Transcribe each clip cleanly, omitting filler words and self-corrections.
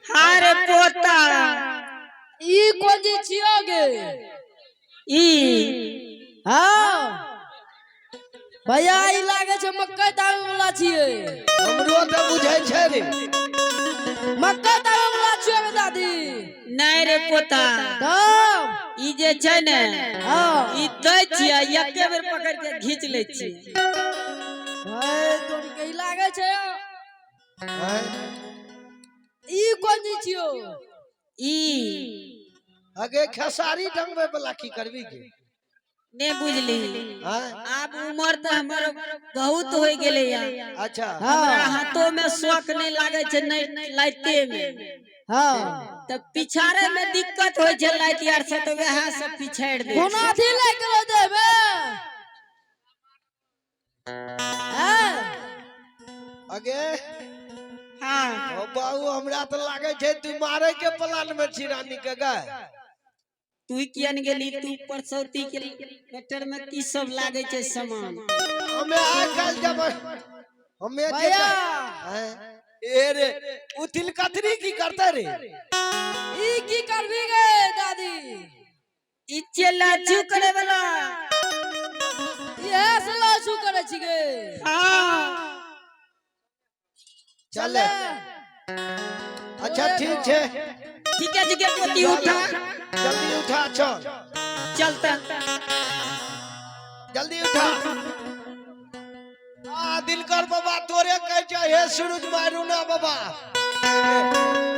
हाँ रे पोता। ई कोन चीज छियो गे? ई हाँ भैया, ई लागे छै मकई दामे वाला छियै। हमरो तऽ बुझै छै रे। मकई दामे वाला छियै गे दादी। नहीं रे पोता। तब ई जे छै ने, हाँ ई दै छियै, एके बेर पकड़ के घींच लै छियै। हे तोरी के, ई लागे छै आँय? ई कोन चीज छियो? ई अगे खेसारी डंगबै वाला की करबी गे? ने बुझली? आँय? आब उमर तऽ हमर बहुत हो गेलै या। अच्छा। हमरा हाँ हाथो में शौक नहीं लागे छै, नहीं लाइते में। हाँ तऽ पिछाड़े में दिक्कत होइ छै लाइट यार से, तऽ वएह से पिछाड़ दे। कोना अथी लागि गेलो देहमे? हैं? अगे हाँ। ओ बाबू, हमरा तऽ लागै छै तू मारे के प्लान में छी रानी के गे। तू किया ने गेली तू परसौती के मैटर में की सब लागे छै सामान? हमे आइ काल्हि जब हमे जे भैया। आँय? ए रे, उ तिलकतरी की करते रे? ई की करबी गे दादी? ई चेला चू करे वाला। इहे से लाछू करे छी गे? हाँ। चले, अच्छा ठीक छै। ठीक है, ठीक है पोती, उठा। जल्दी उठा, चल। चलता। जल्दी उठा। आ दिलकर बाबा, तोरे कहै छौ, हे सूरज मारूना बाबा,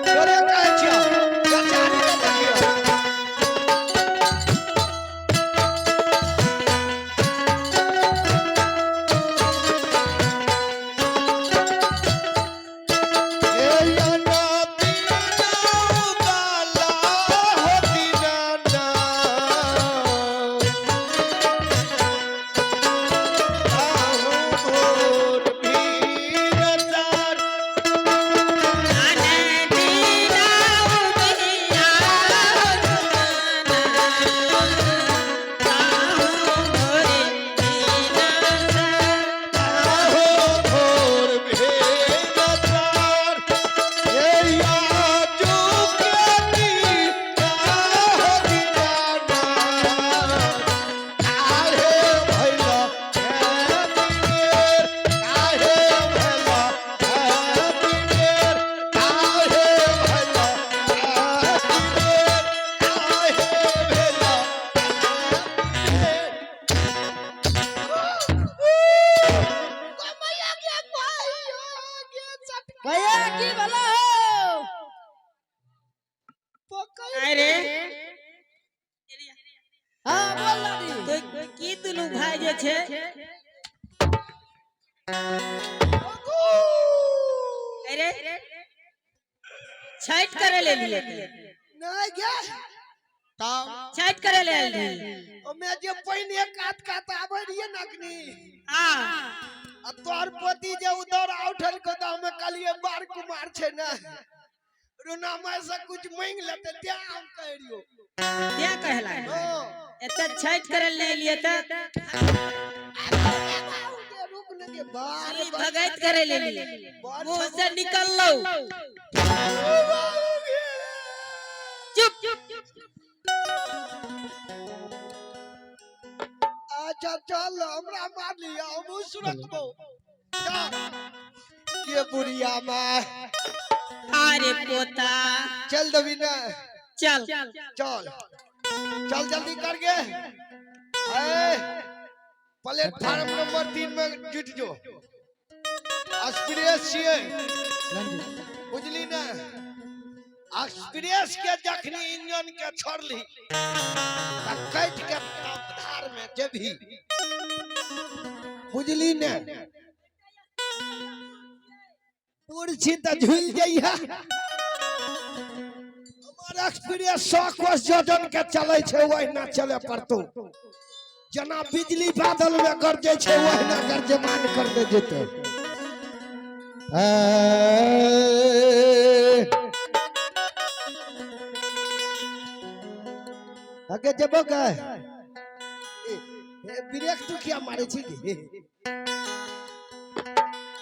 तोरे कहै छौ, कचारी के देखियौ। हे अनादि काला हो दीनाना, आहू भोर भीरतार। आने दीना उबिया जुमाना, आहू भोरे दीना सा। आहो भोर भीरतार, हे याजू के दीना हो दीनाना, काहे भैला हे दिनेर, काहे भैला हे दिनेर, काहे भैला हे दिनेर, काहे भैला हे भैया, की भला हो? अरे। हाँ, बोल दादी। तो की दुनू भाई जे छै? अरे, छठ करे ले लिए? नहीं गे, तब छठ करे ले लिए? ओमे जे पानि एक कात कात आबै रहिए ने अखनी, हाँ। आ तोहर पोती जे उधर उठल के, तऽ हमे कहलिए बार कुमार छै ने, रुना माय से कुछ मांगि लेते, तें हम कह रहियो। क्या कहला? हाँ। एते छठ करे ले लिए तऽ रुक ने गे, बार भगैत करे ले लिए, मुंह से निकललो। चुप। अच्छा चल, हमरा मार लिया, हमहूँ सुरकबो, चल ये बुढ़िया माय। अरे पोता। चल देबी ने? चल। चल चल, जल्दी कर गे। ए, प्लेटफार्म नंबर 3 में जुट जो, एक्सप्रेस छियै, बुझली ने? एक्सप्रेस के जखनी इंजन के छोड़ली तऽ कटि के तब धार में जेबही, बुझली ने? बूढ़ छी तऽ झूल जइहा। हमर एक्सप्रेस 100 कोस जोजन के चलै छै, ओहिना चले पड़तौ। जेना बिजली बादल में गरजै छै, ओहिना गरजमान कर दे जेतै। ए, आगे जेबो के? ए, ब्रेक तू किया मारे छी गे?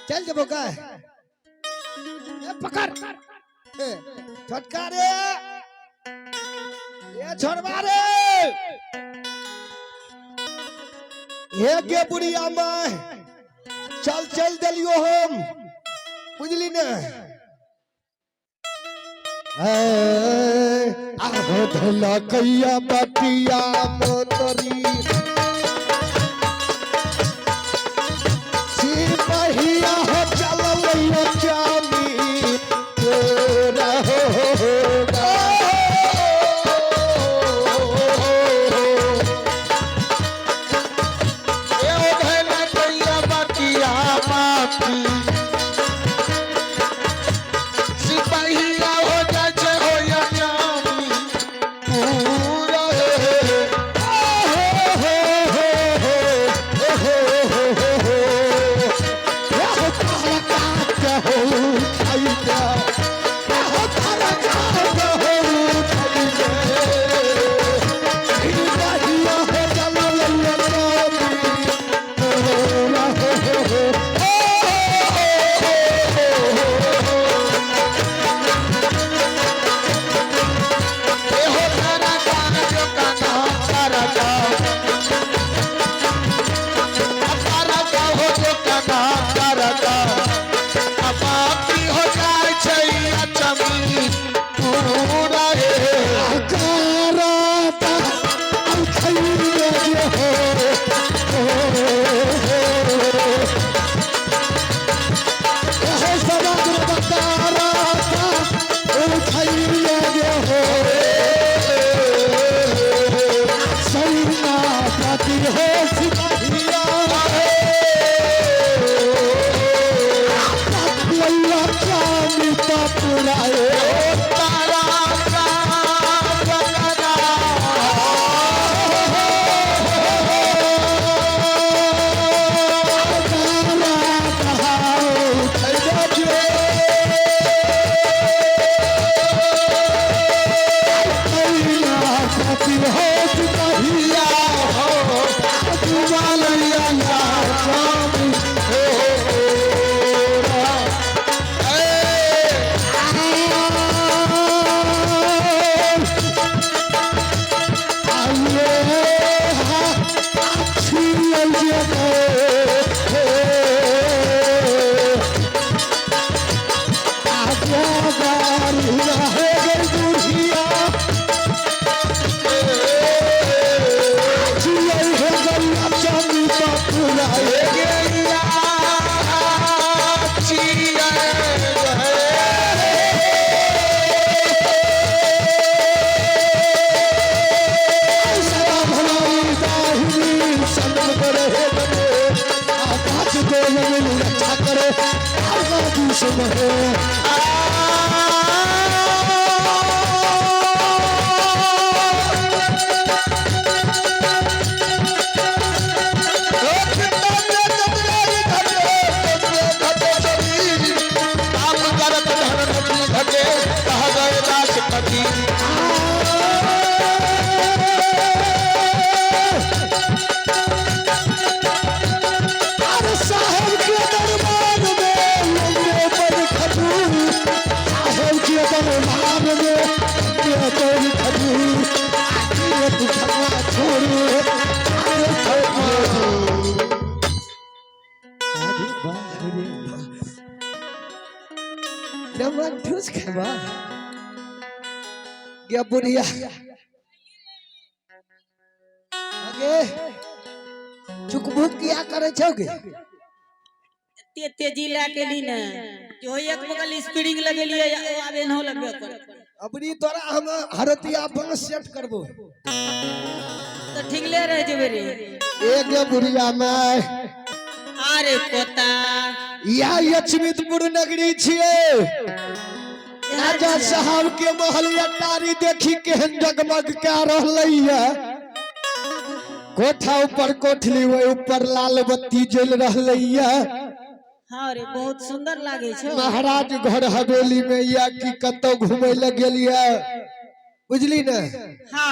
चल जेबो के? ए, पकड़। ए, छोटका रे, ए छोड़वा रे, हे गे बुढ़िया माय, चल चल देलियो हम, बुझली ने। आहो धला कैया बतिया मोतरी सिपहिया हो चललैया चामी तोरा हो। सिपाहिया हो जाइ छै होइया चामी पूरा हे। एहो तारा का काना तारा का तारा का हो जो काना तारा का बाकी हो जाइ छै चमी पूरा हे। तारा का काना नमक ठूस खेबा गे बुढ़िया आगे चुकभुक किया करे छौ गे? एते तेजी लए के ली ने जो एक बगल स्पीडिंग लगेलियै ओ आबे न लगबे पर। अबरी तोरा हम हरतिया बांस सेट करबो। तऽ ठिकले रह जेबै रे। ए गे बुढ़िया माय, अरे पोता, या लक्ष्मीपुर नगरी छियै। राजा साहब के महल अटारी देखी केहन जगमग कए रहलै ये। कोठा ऊपर कोठली, ओहि ऊपर लाल बत्ती जलि रहलै ये। हाँ रे, बहुत सुंदर लागे छौ। महाराज घर हवेली में या कि कतौ घुमै लए गेलियै, बुझली ने। हाँ।